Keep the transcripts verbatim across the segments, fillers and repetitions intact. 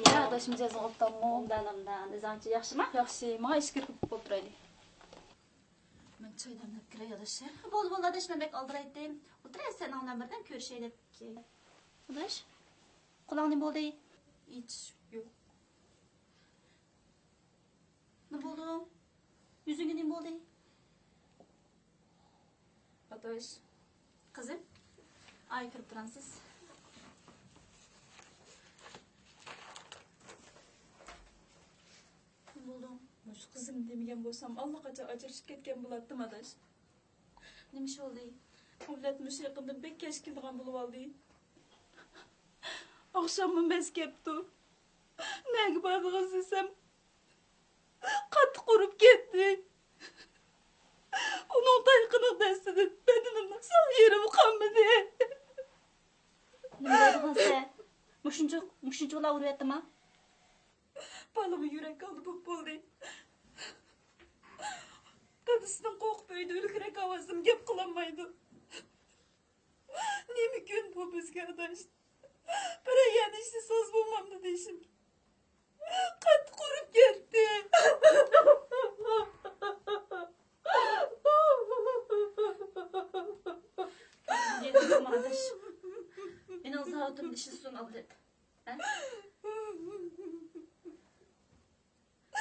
يا ئاداش، مىجەزىڭ ئوبدانمۇ؟ ئوبدان، ئوبدان. ئۆزۈڭچە ياخشىما؟ ياخشى. ماڭا ئىچكىرى كىرىپ ئولتۇرايلى. مەن چاي دەملەپ كىرەي ئاداش. بولدى، بولدى ئاداش، مەن بەك ئالدىرايتتىم. ئولتۇر، سېنىڭ بىلەن بىردەم كۆرۈشەي دەپ كەلدىم. ئاداش، قولۇڭ نېمە بولدى؟ ھېچ يوق. نېمە بولدۇڭ؟ يۈزۈڭگە نېمە بولدى؟ ئاتاش. قىزىم، ئايا كىرىپ تۇرامسىز؟ نېمە بولدۇڭ؟ مۇشۇ قىزىم دېمىگەن بولسام، ئاللىقاچان ئاجرىشىپ كەتكەن بولاتتىم، ئاداش. نېمە ئىش بولدى؟ ئۇ بىلەن مۇشۇ يېقىندىن بەك كەچ كېلىدىغان بولۇۋالدى. ئاخشاممۇ مەس كەپتۇ. نەگە بارىدىغان دېسەم، قاتتىق ئۇرۇپ كەتتى. ئۇنىڭ تايىقىنىڭ دەستىدىن بەدىنىمنىڭ ساغ يېرىمۇ قالمىدى. نېمە دەيدىغانسەن؟ مۇشۇنچە، مۇشۇنچىۋالا ئۇرۇۋەتتىما؟ بالىمۇ يۈرەك ئالدى بوپ بولدى. دادىسىدىن قورقۇپ ئۆيدە ئۆلۈكرەك ئاۋازدىن گەپ قىلالمايدۇ. نېمە كۈن بۇ بىزگە، ئاداش؟ بىرەر يەردە ئىشلىسىڭىز بولمامدۇ دېيىشىم. قاتتىق ئۇرۇپ كەتتى. دېدىم، ئاداش. مېنىڭ زاۋۇتۇمدا ئىشلىسۇن ئابلەت. ھە؟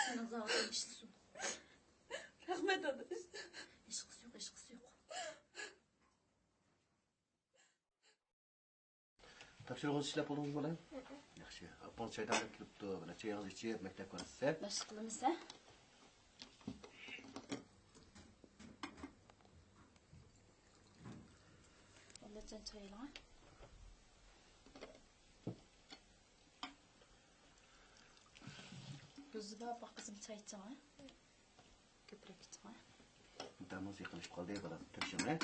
مېنىڭ زاۋۇتۇمدا ئىشلىسۇن. رەھمەت، ئاداش. ھېچقىسى يوق، ھېچقىسى يوق. تاپشۇرۇقىڭىزنى ئىشلەپ بولدىڭىزمۇ، بالام؟ ياخشى. ئاپىڭىز چاي تەييارلاپ كېلىپتۇ. مانا چېيىڭىزنى ئىچىپ، مەكتەپكە بارىسىز، ھە؟ مەشىق قىلىمىز، ھە؟ ئابلەتجان، چاي ئېلىڭ، ھە؟ گۈلزىبا ئاپا، قىزىم، چاي ئىچىڭ، ھە؟ كۆپرەك ئىچىڭ، ھە؟ دەمىڭىز يېقىنلىشىپ قالدى، بالام. تىرىشىڭ، ھە؟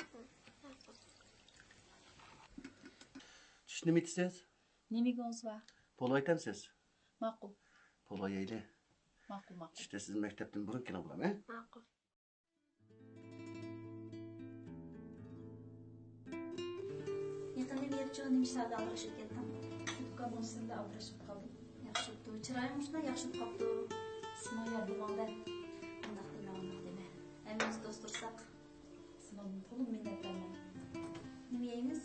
چۈشتە نېمە ئېتىسىز؟ نېمە يېگۈڭىز بار؟ پولۇ ئېتەمسىز؟ ماقۇل. پولۇ يەيلى. ماقۇل، ماقۇل. چۈشتە سىز مەكتەپتىن بۇرۇن كېلىڭ، بالام، ھە؟ ماقۇل. يېقىندىن بېرى چوڭ نېمە ئىشلاردا ئالدىراش بولۇپ كەتتىڭ؟ ئۇكام، ئۇنىڭ ئۈستىدە ئالدىراش بولۇپ قالدىم. ياخشى بوپتۇ. چىرايىڭ شۇنداق ياخشى بولۇپ قاپتۇ. سېنىڭ ياردىمىڭدە. ئۇنداق دېمە، ئۇنداق دېمە. ھەممىمىز دوست تۇرساق، سېنىڭدىن تولىمۇ مىننەتدارمەن. نېمە يەيمىز؟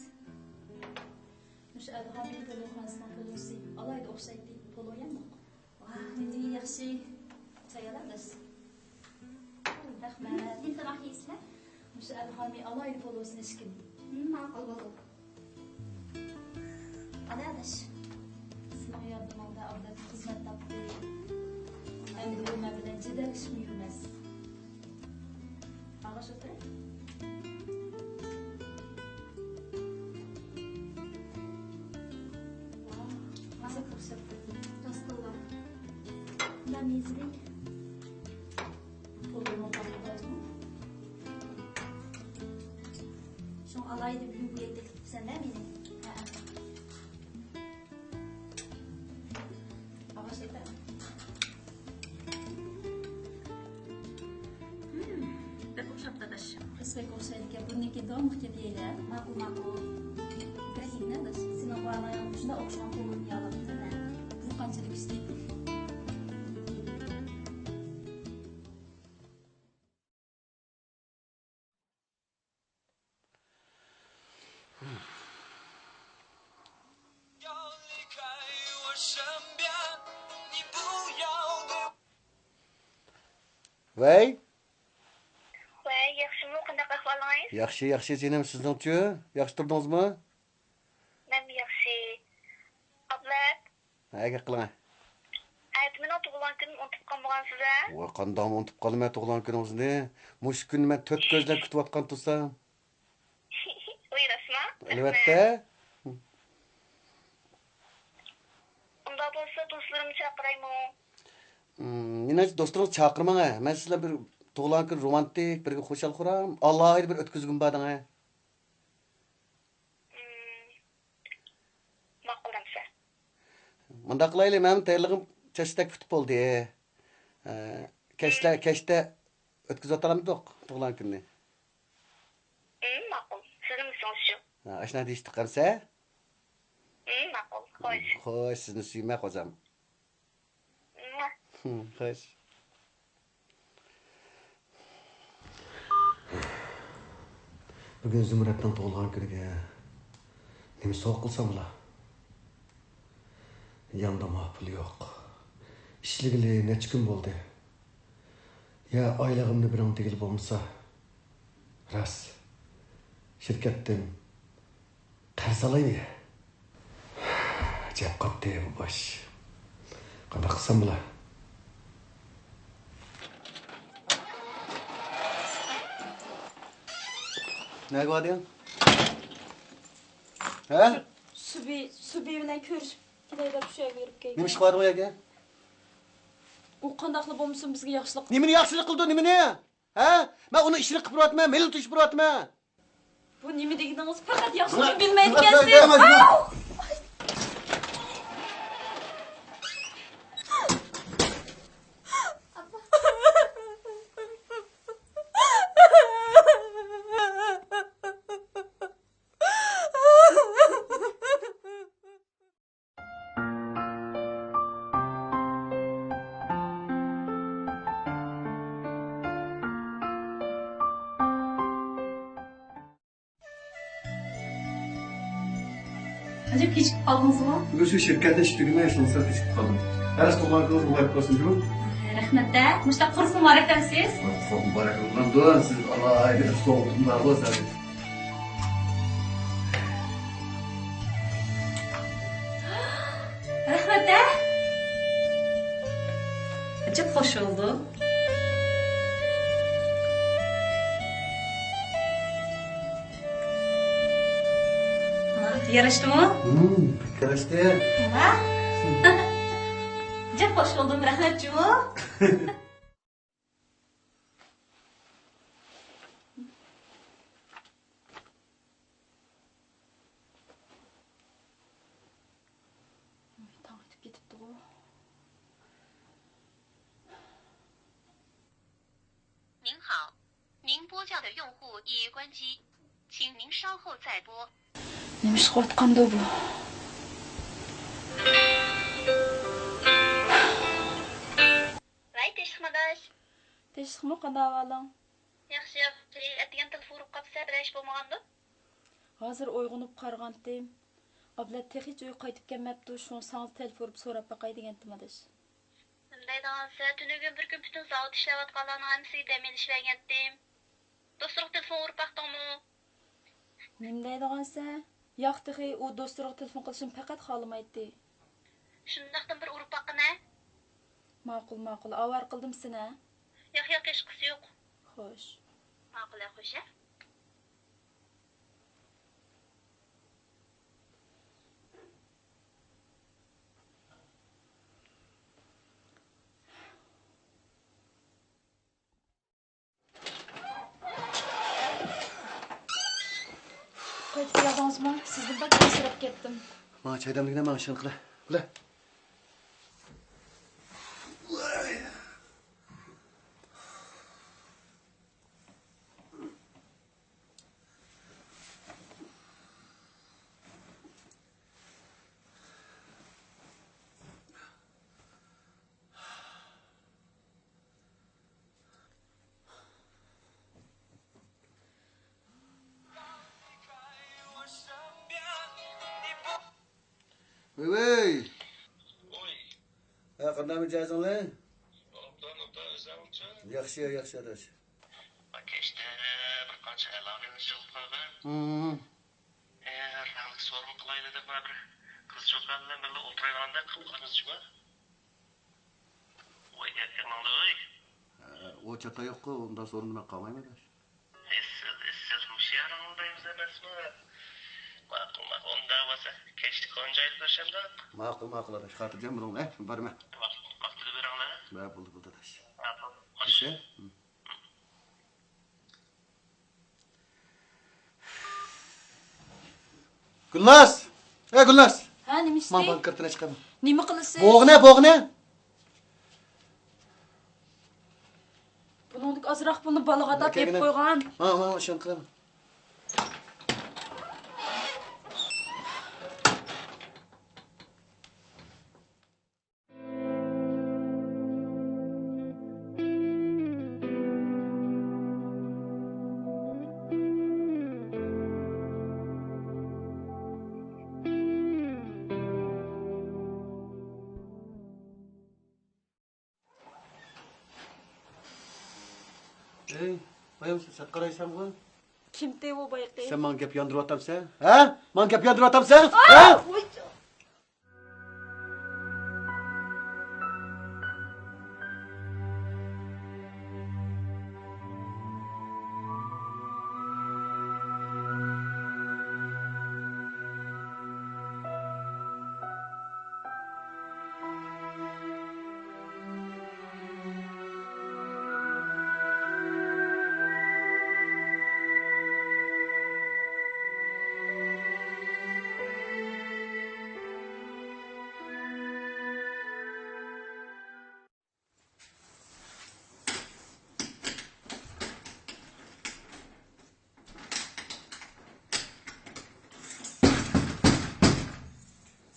مۇشۇ ئەلغامى پولۇخانىسىنىڭ پولۇسى ئالاھىدە ئوخشايتتى. پولۇ يەمدۇق. ۋاھ، نېمە ياخشى. چاي ئالامىز. رەھمەت. نېمە تاماق يەيسىلەر؟ مۇشۇ ئەلغامى ئالاھىدە پولۇسىنى ئىچكىن. ماقۇل، بولدى. ئانا ئاداش، سېنىڭ ياردىمىڭدە ئابلەت خىزمەت تاپتى. ئەمدى ئۇ مەن بىلەن جېدەللىشىپمۇ يۈرمەس. ئاغاش ئولتۇرۇڭ. ۋاھ، مانا بۇ سەپتە راست قىلدىڭ. مەن يېزىلى. شۇڭا ئالاھىدە بۈگۈن بۇ يەرگە تەكلىپ قىپسەن-دە مېنى. ھەئە. ئاغاش ئەپەندى. ھىم، بەك ئوخشاپتۇ ئاداش. قىز بەك ئوخشايدىكەن، بۇنىڭكى داۋاملىق كېلىپ يەيلى. ماقۇل، ماقۇل. بىر يېگىنە ئاداش. سېنىڭ بۇ ئاناڭ شۇنداق ئوخشىغان قولۇڭنى يالاپتىمەن. بۇ قانچىلىك ئىستەك. ۋەي. ۋەي، ياخشىمۇ؟ قانداق ئەھۋالىڭىز؟ ياخشى، ياخشى جېنىم، سىزنىڭچۇ؟ ياخشى تۇردىڭىزمۇ؟ مەنمۇ ياخشى. ئابلەت. ھە، گەپ قىلىڭە. ئەتە مېنىڭ تۇغۇلغان كۈنۈمنى ئۇنتۇپ قالمىغانسىز ھە؟ ۋاي، قانداقمۇ ئۇنتۇپ قالىمەن تۇغۇلغان كۈنىڭىزنى؟ مۇشۇ كۈننى مەن تۆت كۆزلەپ كۈتۈۋاتقان تۇرسام. ۋاي، راستما؟ ئەلۋەتتە. ئۇنداق بولسا دوستلىرىمنى چاقىرايمۇ؟ مېنىڭچە دوستلىرىڭىزنى چاقىرماڭە. مەن سىز بىلەن بىر تۇغۇلغان كۈن رومانتىك، بىرگە خۇشال-خۇرام، ئالاھىدە بىر ئۆتكۈزگۈم بار دەڭە. مم، ماقۇل ئەمىسە. مۇنداق قىلايلى، مەن تەييارلىقىم چاچتەك پۈتۈپ بولدى. ئە، كەچلە-، كەچتە ئۆتكۈزۈۋاتالامدۇق تۇغۇلغان كۈننى؟ مم، ماقۇل. سىزنىڭ ئىشىڭىز شۇ. ھە، ئاشۇنداق دېيىشتۇق ئەمىسە. مم، ماقۇل. خوش. خوش، سىزنى سۆيىمەن، خوجام. ھىم، خوش. بۈگۈن زۇمرەتنىڭ تۇغۇلغان كۈنىگە نېمە سوۋغا قىلسام بولا؟ ياندا پۇل يوق. ئىشلىگىلى نەچچە كۈن بولدى. يا ئايلىقىمنى بېرىڭ دېگىلى بولمىسا، راست، شىركەتتىن قەرز ئالايلى. جەپ قاتتى بۇ باش. قانداق قىلسام بولا؟ نەگە باردىڭ؟ ھە؟ سۈبى، سۈبى بىلەن كۆرۈشۈپ كېلەي دەپ شۇ يەرگە يۈرۈپ كەلگەن. نېمە ئىش قىلىۋاتىدۇ بۇ يەردە؟ ئۇ قانداقلا بولمىسۇن بىزگە ياخشىلىق. نېمىنى ياخشىلىق قىلىدۇ، نېمىنى؟ ھە؟ مەن ئۇنىڭ ئىشىنى قىلىپ بېرىۋاتىمەن، مېلى توشۇپ بېرىۋاتىمەن. بۇ نېمە دېگىنىڭىز؟ پەقەت ياخشىنى بىلمەيدىكەنسىز. ئاۋ! ئەجەب كېچىكىپ قالدىڭىزغۇ؟ بۈگۈن شۇ شىركەتتە ئىش تۈگىمەي، شۇنىڭ سەل كېچىكىپ قالدىم. ھەرىس تۇغۇلغان كۈنىڭىز مۇبارەك بولسۇن، جۇمۇ. رەھمەت-دە، مۇشۇنداق قۇرۇق مۇبارەك دەمسىز؟ قۇرۇق مۇبارەك بولغاندۇ، سىز ئالاھىدە بىر سوۋغىتىڭىز بار بۇ سەن. رەھمەت-دە. ئەجەب خوش بولدۇم. ھا، ياراشتىمۇ؟ ھىم، ياراشتى. ھا؟ ئەجەب خوش بولدۇم، رەھمەت جۇمۇ. تاڭ ئېتىپ كېتىپتىغۇ. 您好，您拨叫的用户已关机，请您稍后再拨。 نېمە ئىش قىلىۋاتقاندۇ بۇ؟ ۋەي، تىنچلىقمۇ ئاداش؟ تىنچلىقمۇ، قانداق ئەھۋالىڭ؟ ياخشى، ياخشى. ئەتىگەن تېلېفون ئۇرۇپ قاپسەن، بىرەر ئىش بولمىغاندۇ؟ ھازىر ئويغىنىپ قارىغانتىم. ئابلەت تېخىچە ئۆيگە قايتىپ كەلمەپتۇ، شۇڭا ساڭا تېلېفون ئۇرۇپ سوراپ باقاي دېگەنتىم ئاداش. نېمە دەيدىغانسەن، تۈنۈگۈن بىر كۈن پۈتۈن زاۋۇت ئىشلەۋاتقانلارنىڭ ھەممىسىگە دەم ئېلىش بەرگەنتىم. دوستلۇق تېلېفون ئۇرۇپ باقتىڭمۇ؟ نېمە دەيدىغانسەن؟ ياق تېخى، ئۇ دوستلۇققا تېلېفون قىلىشنى پەقەت خالىمايتتى. شۇنداقتىن بىر ئۇرۇپ باققىنە. ماقۇل، ماقۇل. ئاۋارە قىلدىم سېنى، ھە؟ ياق، ياق، ھېچقىسى يوق. خوش. ماقۇل، ھە، خوش، ھە؟ قايتىپ كەلدىڭىزمۇ؟ سىزدىن بەك ئەنسىرەپ كەتتىم. ماڭا چاي دەملىگىنە، ماڭا ئىشىڭنى قىلە. بىلە. ۋەي، ۋەي. ۋوي. ھە، قانداق مىجەزىڭلار؟ ئوبدان، ئوبدان، ئۆزۈڭچۇ؟ ياخشى، ياخشى، ئاداش. كەچتە بىر قانچە ئەلاقىنى يىغىپ قويغان. ھىم. ئە، رەڭلىك سورۇن قىلايلى دەپ، مانا بىر قىز چوكان بىلەن بىللە ئولتۇرايلىغاندەك قىلىپ قويدىڭىزچۇ؟ ۋاي، گەپ يامانلا، ۋاي. ئە، ئۇ چاتاق يوققۇ، ئۇنداق سورۇندا مەن قالمايمەن، ئاداش. ئېسىل، ئېسىل، ھوشيارىڭ دەيمىز ئەمەسمۇ؟ ماقۇل، ماقۇل، ئۇنداق بولسا كەچلىك ئون جايدا كۆرۈشەمدۇق. ماقۇل، ماقۇل، ئاداش، خاتىرجەم بولۇڭ، ئە، بارىمەن. ۋاقتىدا بېرىڭلار. ۋە، بولدى، بولدى، ئاداش. ماقۇل، خوش. خوش، ھە؟ گۈلناز! ئەي گۈلناز! ھە، نېمە ئىشتى؟ ماڭ، بانك كارتىنى ئاچىقىمەن. نېمە قىلىسى؟ بوغنە، بوغنە! بۇنىڭدىكى ئازراق پۇلنى بالىغا ئاتاپ بېرىپ قويغان. ماڭ، ماڭ، ئىشىڭنى قىلىمەن. ئەي، بايام سەت قارايسەنغۇ؟ كىمتى ئۇ بايىقى؟ سەن ماڭا گەپ ياندۇرۇۋاتامسەن؟ ھە؟ ماڭا گەپ ياندۇرۇۋاتامسەن؟ ھە؟ ۋاي.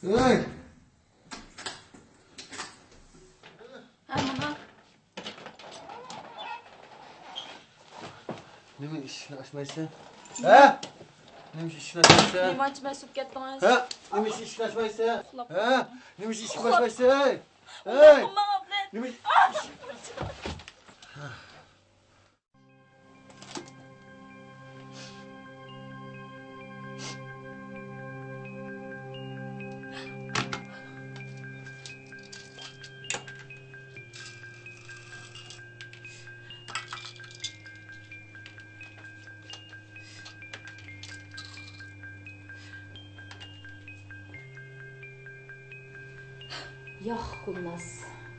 ھەي! ھە، ماما. نېمە ئىشىكنى ئاچمايسەن؟ ھە؟ نېمە ئىشىكنى ئاچمايسەن؟ نېمانچە مەس بولۇپ كەتتىڭىز؟ ھە؟ نېمە ئىشىكنى ئاچمايسەن؟ ئۇخلاپ. ھە؟ نېمە ئىشىكنى ئاچمايسەن؟ ھەي! ھەي! نېمە ئىش- ياق، گۈلناز،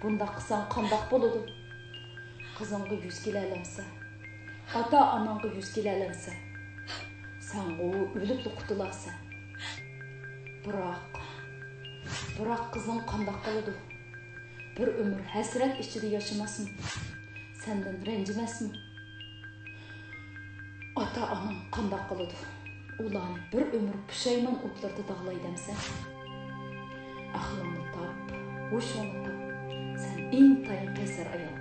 بۇنداق قىلساڭ قانداق بولىدۇ؟ قىزىڭغا يۈز كېلەلەمسە، ئاتا-ئاناڭغا يۈز كېلەلەمسە، سەنغۇ ئۆلۈپلا قۇتۇلارسەن. بىراق، بىراق قىزىڭ قانداق قىلىدۇ؟ بىر ئۆمۈر ھەسرەت ئىچىدە ياشىماسمۇ؟ سەندىن رەنجىمەسمۇ؟ ئاتا-ئاناڭ قانداق قىلىدۇ؟ ئۇلارنى بىر ئۆمۈر پۇشايمان ئوتلىرىدا داغلاي دەمسەن؟ ئەقلىڭنى تاپ، ھوشۇڭنى تاپ. سەن ئىنتايىن قەيسەر ئايال.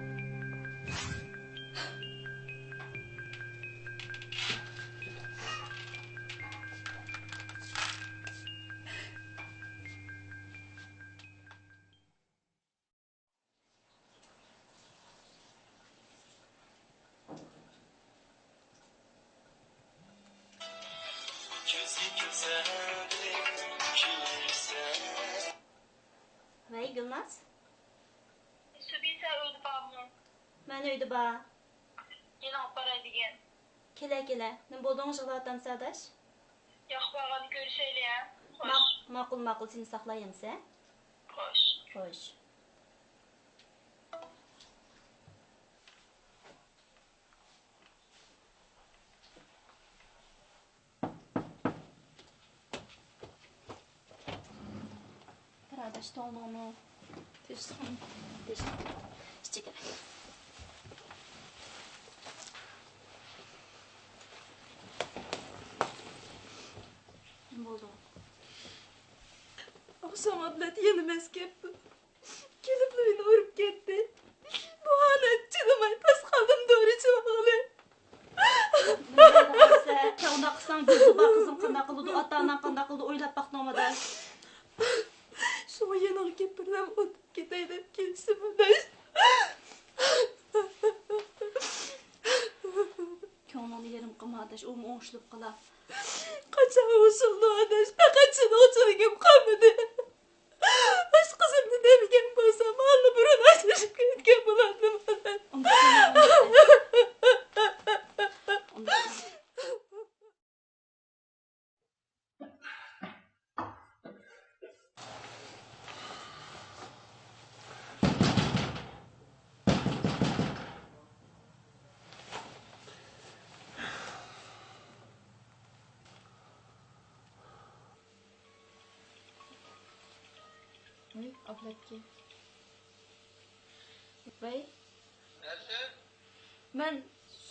ۋەي، گۈلناز. سۈبھى سەن ئۆيدە بارمۇ؟ مەن ئۆيدە بار. يېنىڭغا باراي دېگەن. كېلە، كېلە. نېمە بولدۇڭ، يىغلاۋاتامسەن ئاداش؟ ياق، بارغاندا كۆرۈشەيلى، ھە؟ خوش. ماق-، ماقۇل، ماقۇل، سېنى ساقلاي ئەمىسە. خوش. خوش. بىر ئاداش توڭلىدىڭمۇ؟ تىنچلىقمۇ؟ تىنچلىق. ئىچىگە. نېمە بولدى؟ ئاخشام ئابلەت يەنە مەس كەپتۇ. كېلىپلا مېنى ئۇرۇپ كەتتى. بۇ ھالەت چىدىماي تاس قالدىم، دورا ئىچىۋالغىلى. نېمە قىلسا، كەۋنا قىلساڭ، گۈلزىبا قىزىڭ قانداق قىلىدۇ، ئاتا-ئاناڭ قانداق قىلىدۇ، ئويلاپ باقتىڭمۇ ئاداش؟ شۇڭا يېنىغا كېلىپ بىردەم ئولتۇرۇپ كېتەي دەپ كېلىشىم ئاداش. كۆڭلۈڭنى يېرىم قىلما ئاداش، ئۇمۇ ئوڭشىلىپ قالا. قاچان ئوڭشىلىدۇ ئاداش، پەقەت شۇنىڭ ئۈچۈن گەپ قالمىدى. ئاشقىزىمنى دەۋرگەن بولسام، ئاللىبۇرۇن ئاجرىشىپ كەتكەن بولاتتىم. ئۇنتۇپ قالما، ئۇنتۇپ قالما. ۋەي، ئابلەتكە. ۋەي. نەرسە؟ مەن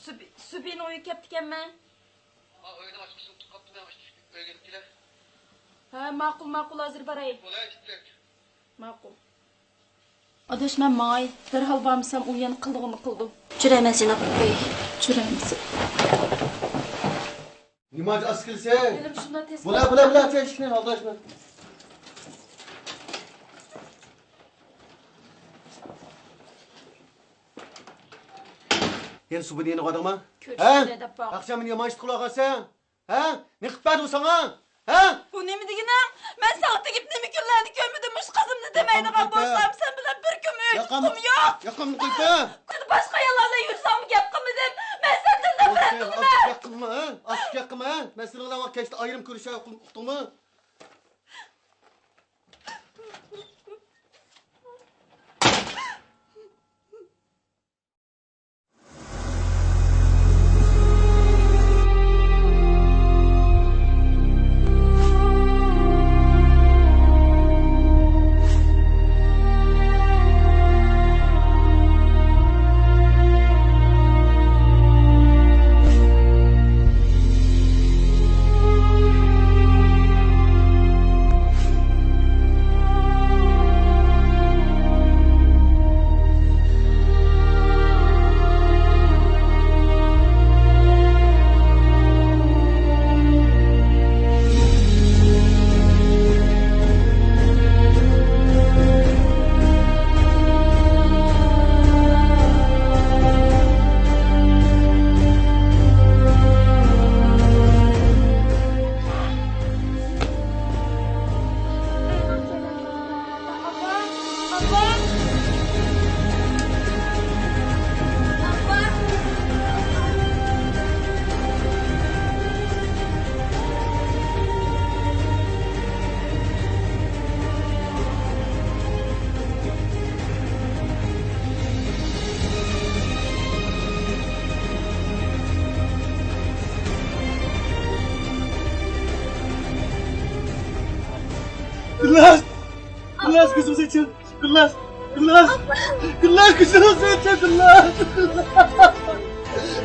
سۈبى-، سۈبىنىڭ ئۆيىگە كەپتىكەنمەن. ھا، ئۆينىڭ ئاچقۇچىنى ئۇنتۇپ قاپتىمەن، ئاشۇ ئۆيگە كېلە. ھە، ماقۇل، ماقۇل، ھازىر باراي. بولاي، كېتىپ كەت. ماقۇل. ئاداش، مەن ماڭاي. دەرھال بارمىسام، ئۇ يەنە قىلىدىغىنىنى قىلىدۇ. چۈشۈرەيمەن سېنى. قوي. چۈشۈرەمسەن. نېمانچە ئاز كېلىسەن؟ ھېلىمۇ شۇنداق تېز. بولا، بولا، بولا، ئاچ ئىشىكنى، ئالدىراشما. يەنە سۇبۇدى يېنىغا بارىدىڭما؟ ھە؟ كۆرۈشۈشۈڭ دەپ بار. ئاخشام مېنى يامان ئىشتە قىلىۋالغانسەن. ھە؟ نېمە قىلىپ بەردى ئۇ ساڭا؟ ھە؟ بۇ نېمە دېگىنىڭ؟ مەن ساڭا تېگىپ نېمە كۈنلەرنى كۆرمىدىم، مۇشۇ قازىمنى دېمەيدىغان بولسام، سەن بىلەن بىر كۈن ئۆي تۇتقۇم يوق. ياقامنى قويۇپ بەر. كۈندە باشقا ئاياللار بىلەن يۈرسەڭمۇ گەپ قىلمىدىم. مەن سەندىن نەپرەت قىلىمەن. ئاستىغا گەپ قىلما، ھە؟ ئاستىغا گەپ قىلما، ھە؟ مەن سېنىڭ بىلەن كەچتە ئايرىم كۆرۈشەي، ئۇقتۇڭمۇ؟ گۈلناز! گۈلناز، كۆزۈمنى ئېچىڭ! گۈلناز! گۈلناز! گۈلناز، كۆزۈمنى ئېچىڭ! گۈلناز!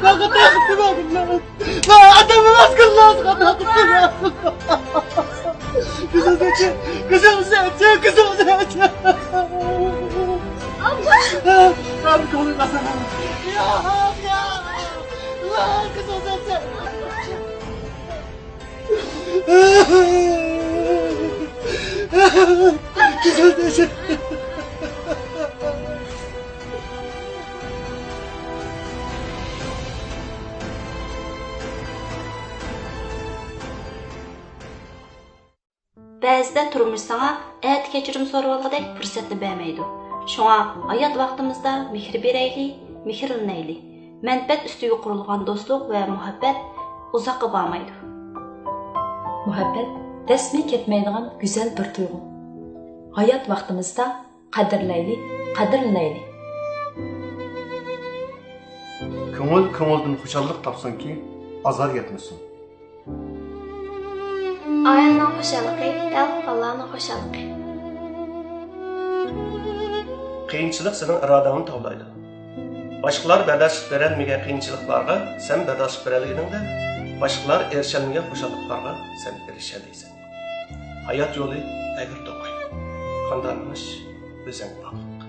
مەن خاتا قىپتىمەن، گۈلناز! مەن ئادەم ئەمەس، گۈلناز! خاتا قىپتىمەن! كۆزۈمنى ئېچىڭ! كۆزۈمنى ئېچىڭ! كۆزۈمنى ئېچىڭ! ئابلا! ئابلا، كۆڭلۈم ئازار. يا، يا! گۈلناز، كۆزۈمنى ئېچىڭ! بەزىدە تۇرمۇش ساڭا ئەتە كەچۈرۈم سورىۋالغۇدەك پۇرسەتنى بەرمەيدۇ. شۇڭا ھايات ۋاقتىمىزدا مېھىر بېرەيلى، مېھىرلىنەيلى. مەنپەئەت ئۈستىگە قۇرۇلغان دوستلۇق ۋە مۇھەببەت ئۇزاققا بارمايدۇ. مۇھەببەت دەسمى كەتمەيدىغان گۈزەل بىر تۇيغۇ. ھايات ۋاقتىمىزدا قەدىرلەيلى، قەدىرلىنەيلى. كۆڭۈل كۆڭۈلدىن خۇشاللىق تاپسۇنكى، ئازار يەتمىسۇن. ئائىلىنىڭ خۇشاللىقى دەل بالىلارنىڭ خۇشاللىقى. قىيىنچىلىق سېنىڭ ئىرادەڭنى تاۋلايدۇ. باشقىلار بەرداشلىق بېرەلمىگەن قىيىنچىلىقلارغا سەن بەرداشلىق بېرەلىگىنىڭدە، باشقىلار ئېرىشەلمىگەن خۇشاللىقلارغا سەن ئېرىشەلەيسەن. ھايات يولى ئەگرى توقاي. قانداق مېڭىش ئۆزۈڭگە باغلىق.